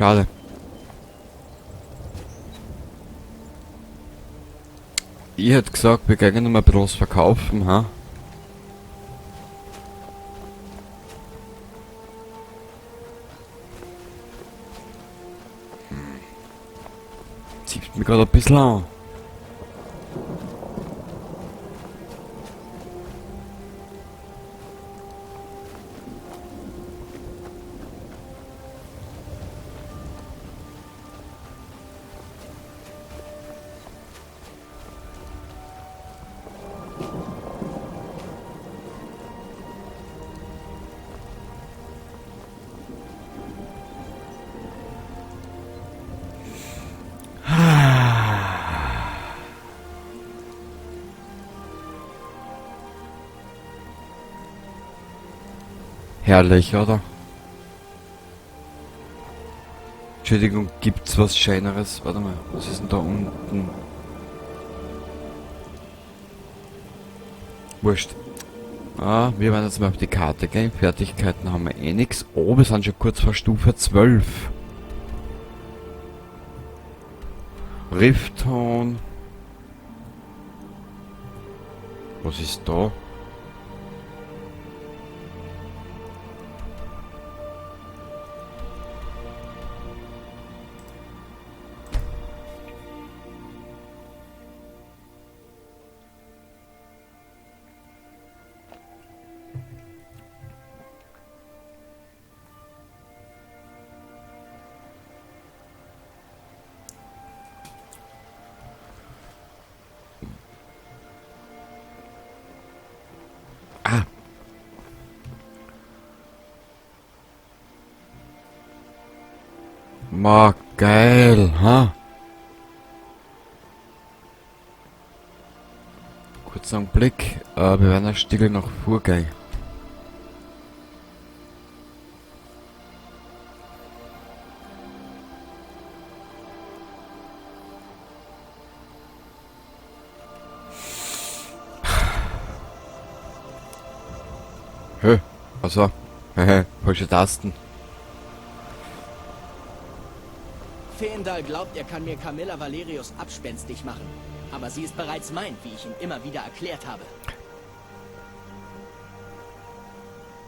Schade. Ich hätte gesagt, wir gehen noch mal ein bisschen was verkaufen, ha? Zieht mich gerade ein bisschen an. Herrlich, oder? Entschuldigung, gibt's was Schöneres? Warte mal, was ist denn da unten? Wurscht. Ah, wir werden jetzt mal auf die Karte gehen. Fertigkeiten haben wir eh nix. Oh, wir sind schon kurz vor Stufe 12. Riftton. Was ist da? Ah. Ma, geil, ha? Kurzer Blick, wir werden ein Stück noch vorgehen. Hä? Also, hehe, falsche Tasten. Faendal glaubt, er kann mir Camilla Valerius abspenstig machen. Aber sie ist bereits mein, wie ich ihm immer wieder erklärt habe.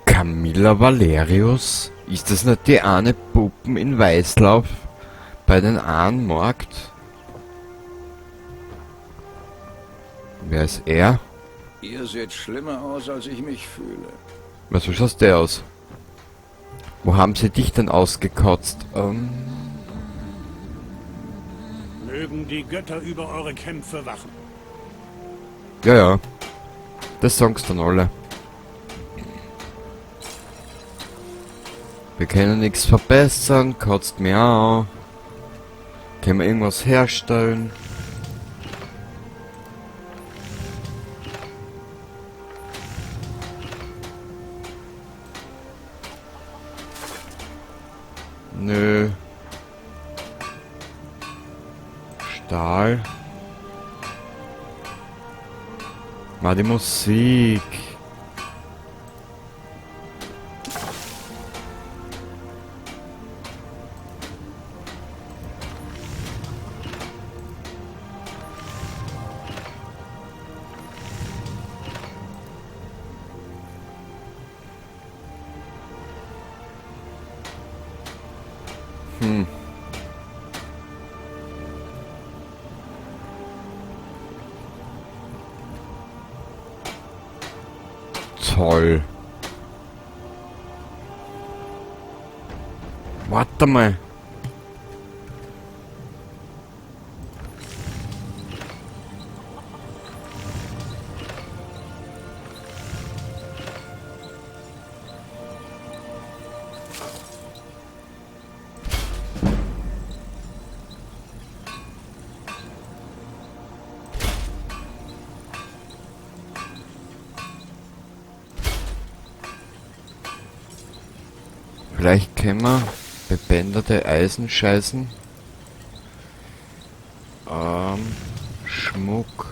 Camilla Valerius? Ist das nicht die eine Puppen in Weißlauf bei den Ahnenmarkt? Wer ist er? Ihr seht schlimmer aus, als ich mich fühle. Was, wie schaust der aus? Wo haben sie dich denn ausgekotzt? Mögen die Götter über eure Kämpfe wachen. Ja, ja. Das sagen's dann alle. Wir können nichts verbessern, kotzt mir an. Können wir irgendwas herstellen? Nö. Stahl. Mal die Musik. Toll. Warte mal. Vielleicht können wir bebänderte Eisen scheißen. Schmuck.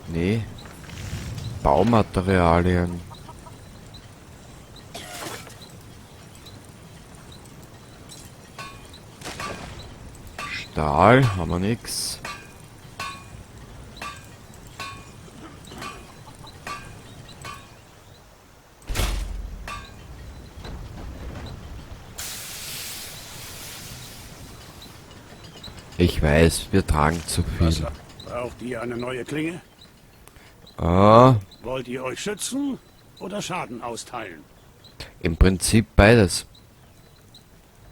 Nee. Baumaterialien. Stahl haben wir nix. Ich weiß, wir tragen zu viel. Braucht ihr eine neue Klinge? Ah. Wollt ihr euch schützen oder Schaden austeilen? Im Prinzip beides.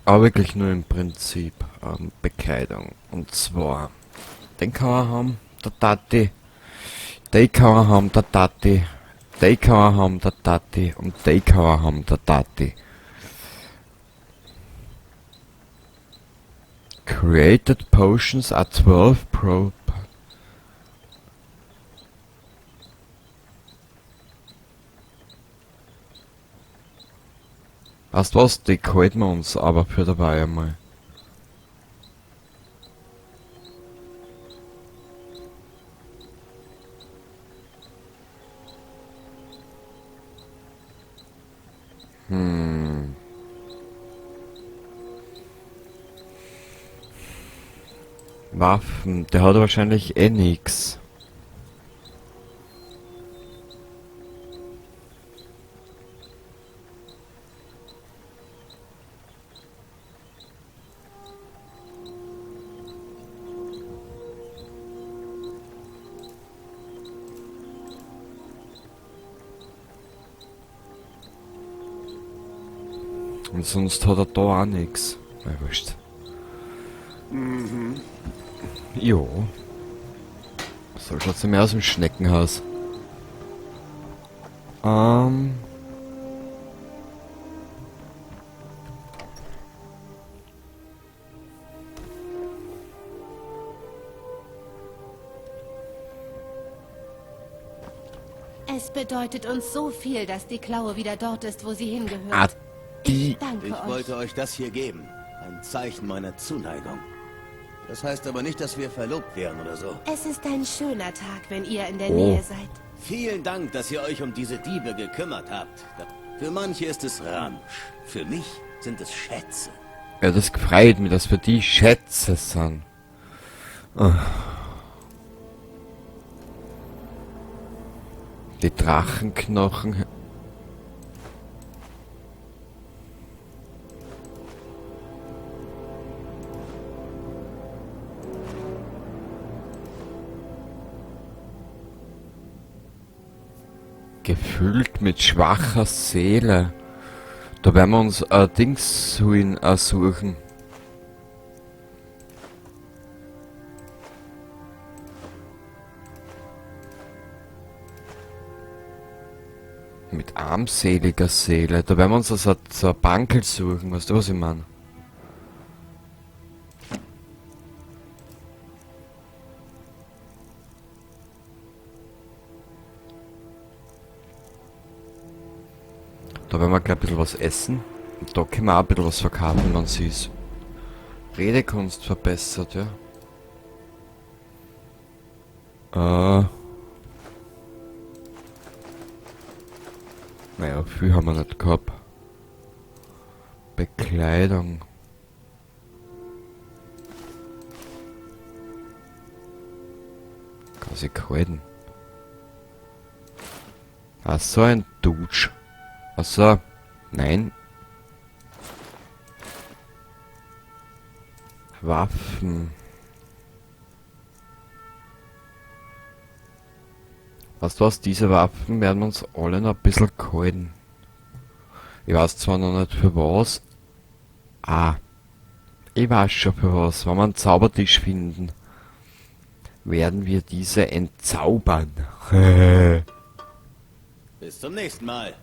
Aber wirklich nur im Prinzip Bekleidung. Und zwar, den kann man haben, der Tati. Den kann man haben, der Tati. Den kann man haben, der Tati. Und den kann man haben, der Tati. Created Potions are 12 Pro. Weißt du was, die halten wir uns aber für dabei einmal. Waffen, der hat wahrscheinlich eh nix. Und sonst hat er da auch nix. Na, wurscht. Jo. So schaut's mehr aus dem Schneckenhaus. Es bedeutet uns so viel, dass die Klaue wieder dort ist, wo sie hingehört. Ah, die Ich danke Ich euch. wollte euch das hier geben. Ein Zeichen meiner Zuneigung. Das heißt aber nicht, dass wir verlobt wären oder so. Es ist ein schöner Tag, wenn ihr in der Oh. Nähe seid. Vielen Dank, dass ihr euch um diese Diebe gekümmert habt. Für manche ist es Ramsch. Für mich sind es Schätze. Ja, das freut mich, dass für die Schätze sind. Ah. Die Drachenknochen. Gefüllt mit schwacher Seele. Da werden wir uns Dings suchen. Mit armseliger Seele. Da werden wir uns also so ein Bankel suchen. Weißt du, was ich meine? Da werden wir gleich ein bisschen was essen. Und da können wir auch ein bisschen was verkaufen, wenn sie ist. Redekunst verbessert, ja. Naja, viel haben wir nicht gehabt. Bekleidung. Kann sich halten. Ach, so ein Dutsch. Ach so. Nein. Waffen. Weißt du was, diese Waffen werden wir uns alle noch ein bisschen halten. Ich weiß zwar noch nicht für was. Ah. Ich weiß schon für was. Wenn wir einen Zaubertisch finden, werden wir diese entzaubern. Bis zum nächsten Mal.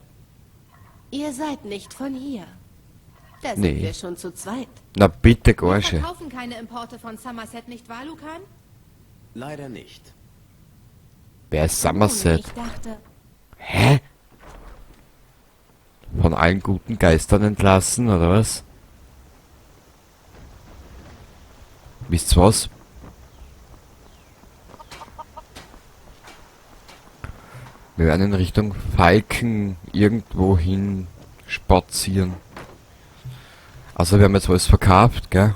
Ihr seid nicht von hier. Da sind Nee. wir schon zu zweit. Na bitte, Wir Gorsche. verkaufen keine Importe von Somerset, nicht wahr, Lucan? Leider nicht. Wer ist Somerset? Ich dachte... Hä? Von allen guten Geistern entlassen, oder was? Wisst ihr was? Wir werden in Richtung Falken irgendwo hin spazieren. Also wir haben jetzt alles verkauft, gell?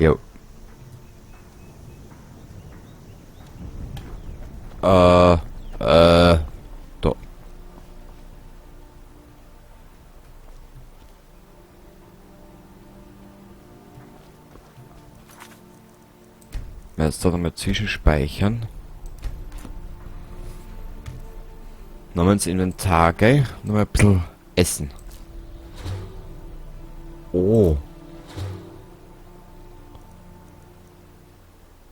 Jo. Da. Jetzt da nochmal zwischenspeichern. Nochmal ins Inventar, gell? Nochmal ein bisschen essen. Oh.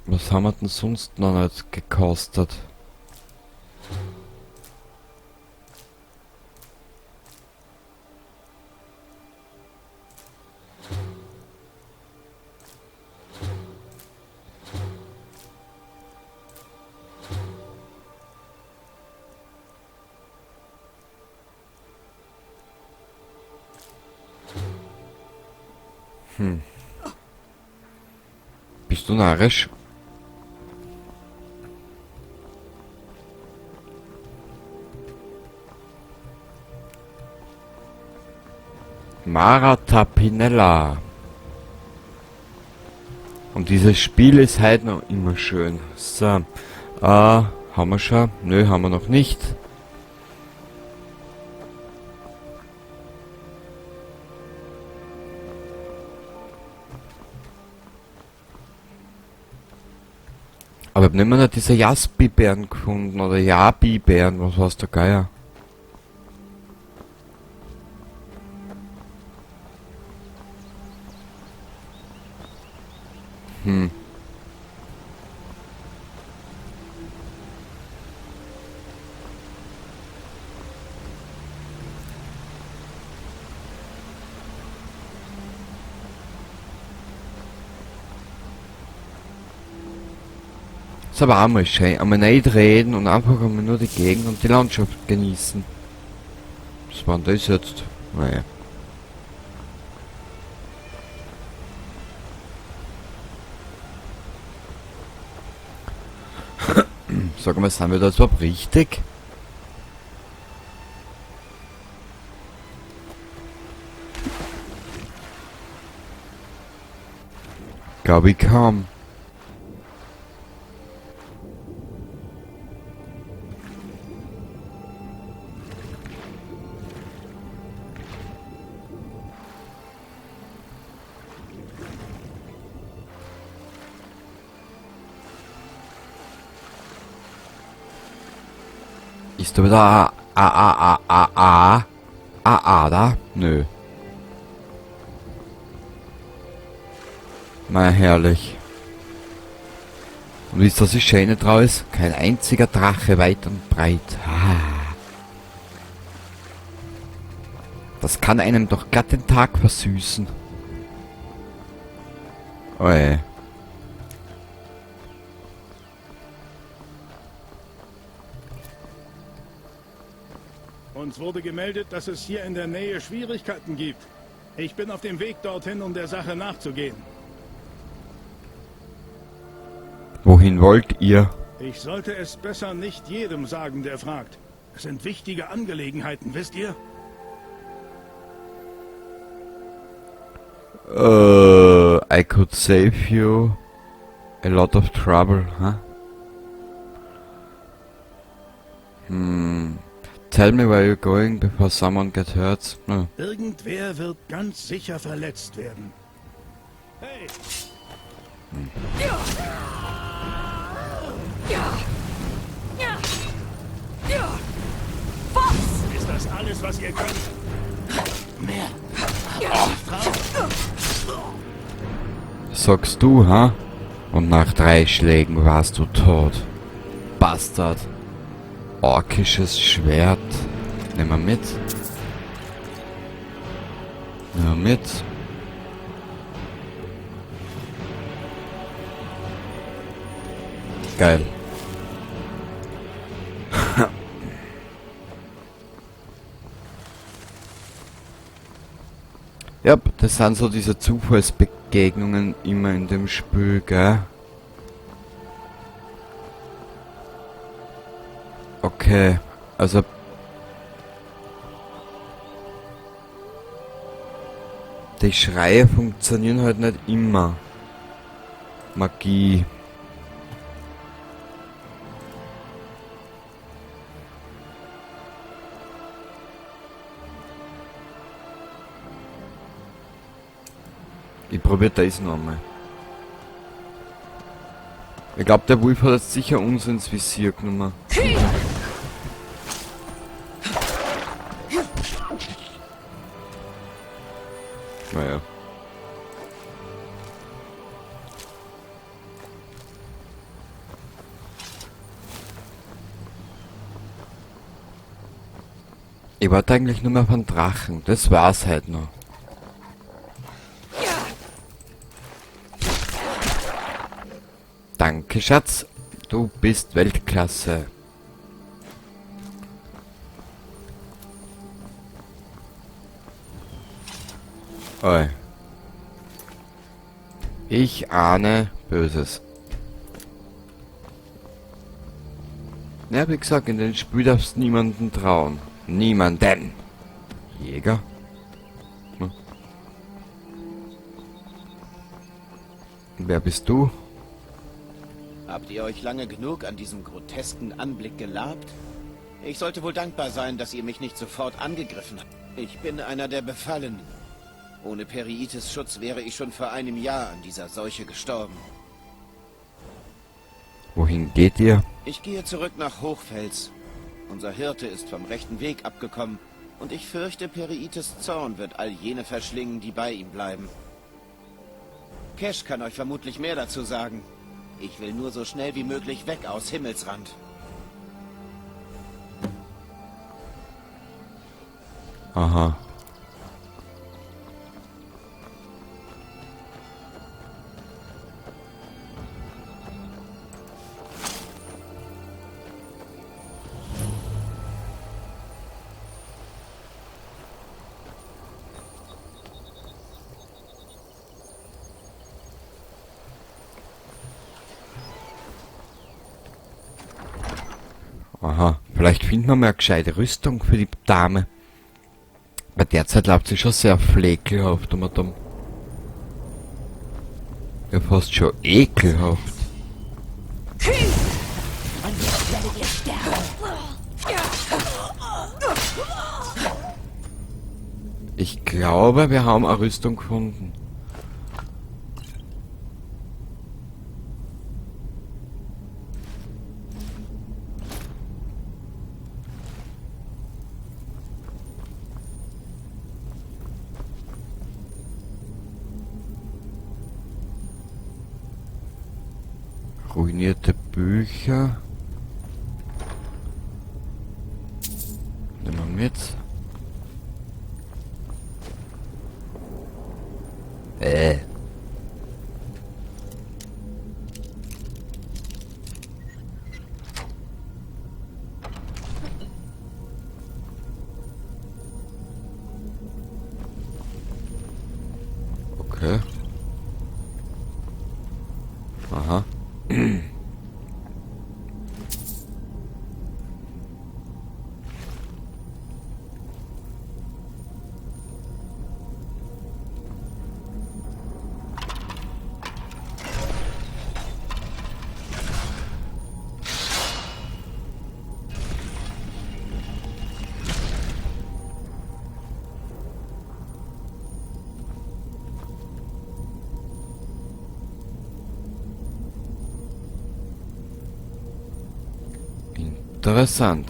Was haben wir denn sonst noch nicht gekostet? Hm. Bist du narrisch? Mara Tapinella. Und dieses Spiel ist halt noch immer schön. So. Haben wir schon? Nö, haben wir noch nicht. Aber ich hab nicht mehr diese Jaspi-Bären gefunden oder Jabi-Bären, was weiß der Geier. Hm. Ist aber auch mal schön, einmal nicht reden und einfach einmal nur die Gegend und die Landschaft genießen. Was war denn das jetzt? Naja. Sag mal, sind wir da überhaupt richtig? Glaub ich kaum. Ist da wieder A, A, A, A, A, A, A, A da? Nö. Na herrlich. Und wie ist das Schöne draus? Kein einziger Drache weit und breit. Ah. Das kann einem doch glatt den Tag versüßen. Oje. Uns wurde gemeldet, dass es hier in der Nähe Schwierigkeiten gibt. Ich bin auf dem Weg dorthin, um der Sache nachzugehen. Wohin wollt ihr? Ich sollte es besser nicht jedem sagen, der fragt. Es sind wichtige Angelegenheiten, wisst ihr? I could save you a lot of trouble, huh? Tell me where you're going before someone gets hurt. No. Irgendwer wird ganz sicher verletzt werden. Hey! Was? Ist das alles, was ihr könnt? Mehr. Sagst du, ha? Und nach 3 Schlägen warst du tot. Bastard. Orkisches Schwert. Nehmen wir mit. Nehmen wir mit. Geil. Ja, das sind so diese Zufallsbegegnungen immer in dem Spiel, gell? Okay, also... Die Schreie funktionieren halt nicht immer. Magie. Ich probiere das nochmal. Ich glaube, der Wolf hat jetzt sicher uns ins Visier genommen. Naja. Ich warte eigentlich nur mehr von Drachen. Das war's halt noch. Danke, Schatz. Du bist Weltklasse. Oi. Ich ahne Böses. Ja, wie gesagt, in den Spiel darfst du niemanden trauen. Niemanden. Jäger? Hm. Wer bist du? Habt ihr euch lange genug an diesem grotesken Anblick gelabt? Ich sollte wohl dankbar sein, dass ihr mich nicht sofort angegriffen habt. Ich bin einer der Befallenen. Ohne Periites Schutz wäre ich schon vor einem Jahr an dieser Seuche gestorben. Wohin geht ihr? Ich gehe zurück nach Hochfels. Unser Hirte ist vom rechten Weg abgekommen und ich fürchte, Periites Zorn wird all jene verschlingen, die bei ihm bleiben. Kesh kann euch vermutlich mehr dazu sagen. Ich will nur so schnell wie möglich weg aus Himmelsrand. Aha. Aha, vielleicht finden wir mal eine gescheite Rüstung für die Dame. Weil derzeit läuft sie schon sehr flekelhaft um und um. Ja, fast schon ekelhaft. Und jetzt werdet ihr sterben. Ich glaube, wir haben eine Rüstung gefunden. Ruinierte Bücher. Nehmen wir mit. Okay. Aha. Interessant.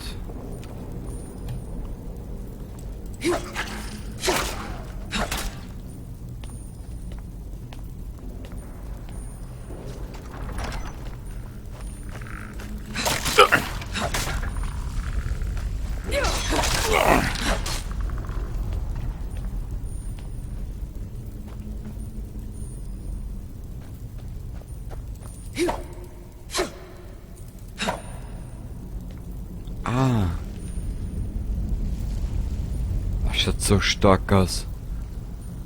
Ah. Das schaut so stark aus.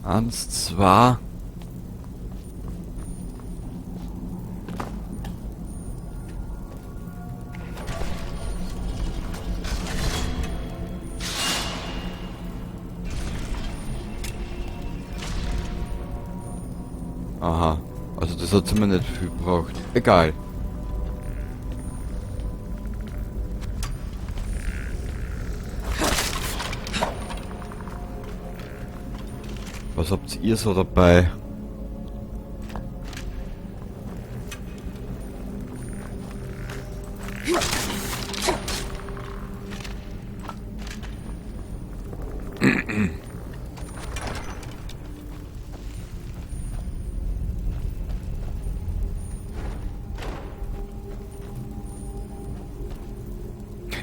1, 2. Aha. Also das hat zumindest nicht viel gebraucht. Egal. Was habt ihr so dabei?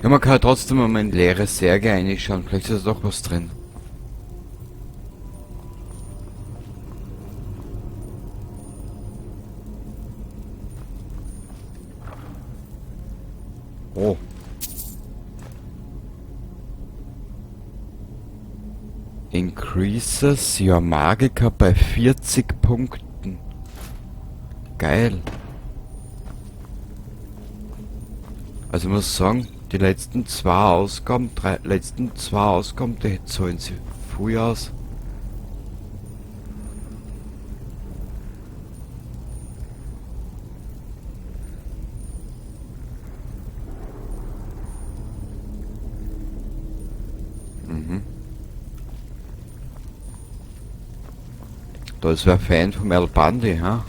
Ja, man kann trotzdem mal in leere Särge reinschauen. Vielleicht ist da doch was drin. Oh. Increases your Magicka bei 40 Punkten. Geil. Also ich muss sagen, die letzten zwei Ausgaben, drei, letzten zwei Ausgaben, die zahlen sie früh aus. Mhm. Da ist wer Fan vom Al Bundy, ha?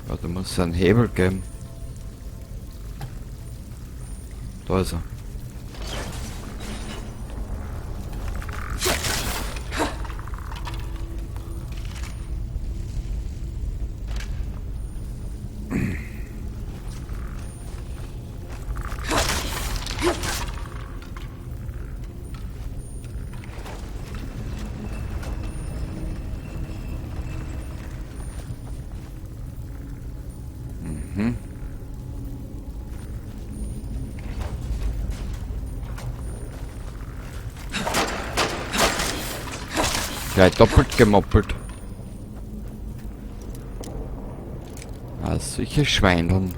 Ja, da muss es einen Hebel geben. Da ist er. Mhm. Gleich doppelt gemoppelt. Ah, solche Schweineln.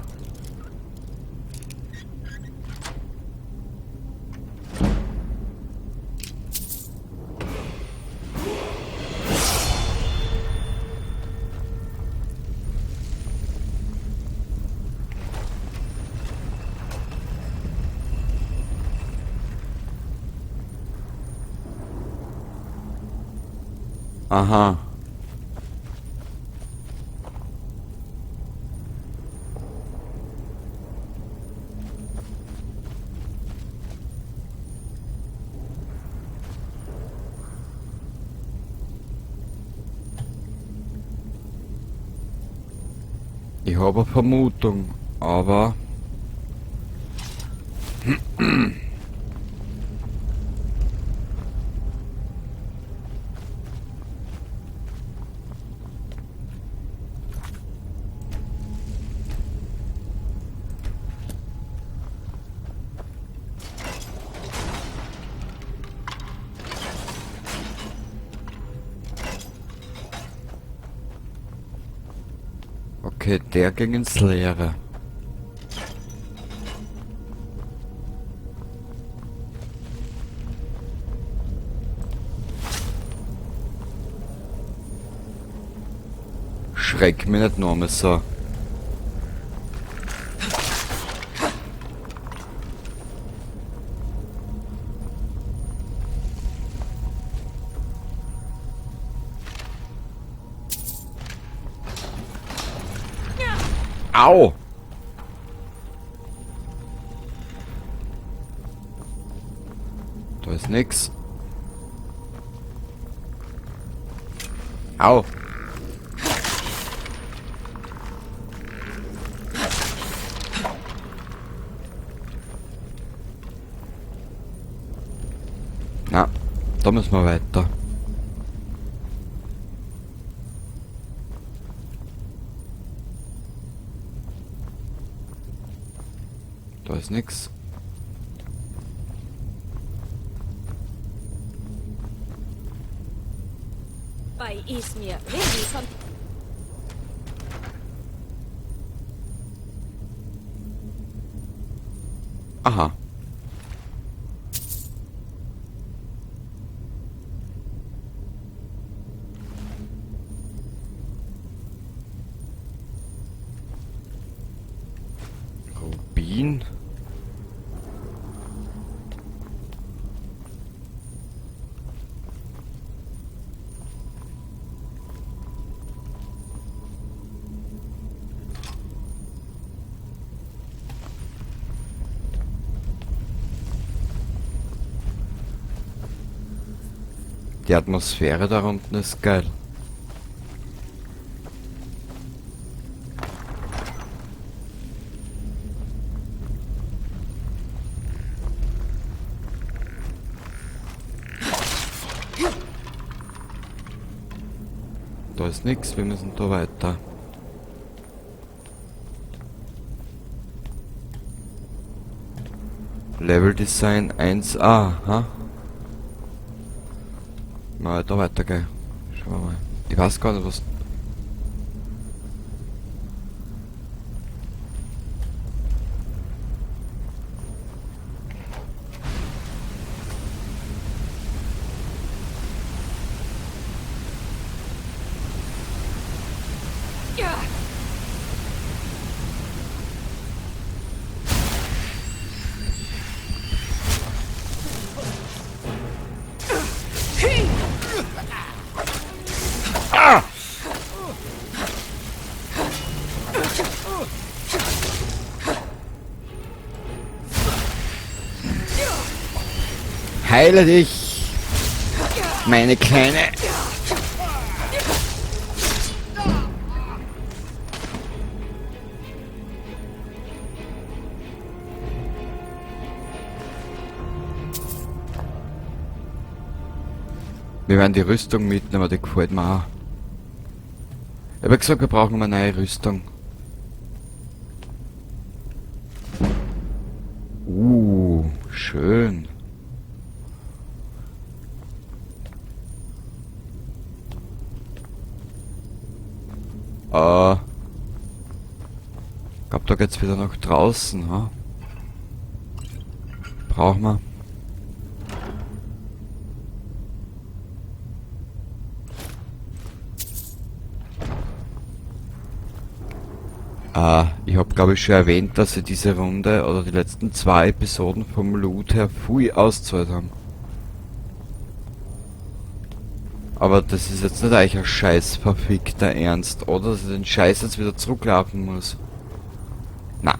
Aha. Ich habe eine Vermutung, aber okay, der ging ins Leere. Schreck mich nicht noch einmal so. Au! Da ist nix. Au! Na, da müssen wir weiter. Da ist nix. Bei Ismir, Reni kommt. Aha. Ruin. Die Atmosphäre da unten ist geil. Da ist nichts, wir müssen da weiter. Level Design 1A, ha? Mal da weiter, gell? Schauen wir mal. Ich weiß gar nicht, was... Heile dich, meine Kleine. Wir werden die Rüstung mitnehmen, die gefällt mir auch. Ich habe gesagt, wir brauchen eine neue Rüstung. Schön. Ich glaub, da geht's wieder nach draußen, ha? Brauchen wir. Ich hab, glaub ich, schon erwähnt, dass sie diese Runde oder die letzten 2 Episoden vom Loot her viel auszahlt haben. Aber das ist jetzt nicht eigentlich ein scheiß verfickter Ernst, oder? Dass ich den Scheiß jetzt wieder zurücklaufen muss. Na.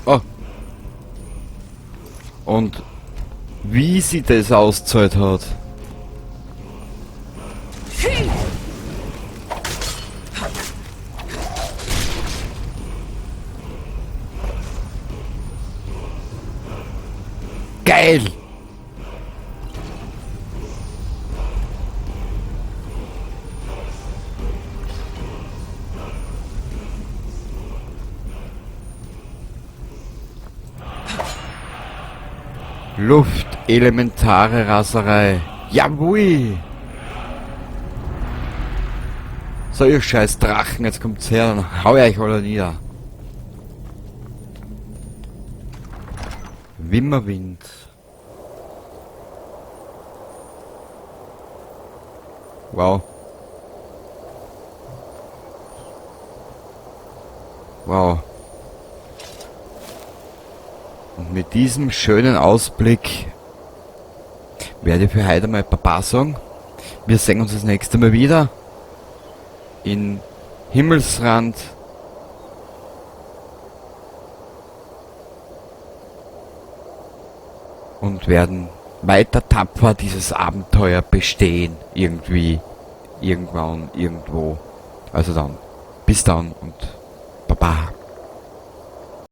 Oh. Und wie sie das auszahlt hat. Geil! Luft, elementare Raserei. Jawohl! So, ihr scheiß Drachen, jetzt kommt's her, dann hau ich euch alle nieder. Wimmerwind. Wow. Wow. Und mit diesem schönen Ausblick werde ich für heute mal Baba sagen. Wir sehen uns das nächste Mal wieder in Himmelsrand. Und werden weiter tapfer dieses Abenteuer bestehen. Irgendwie, irgendwann, irgendwo. Also dann, bis dann und Baba.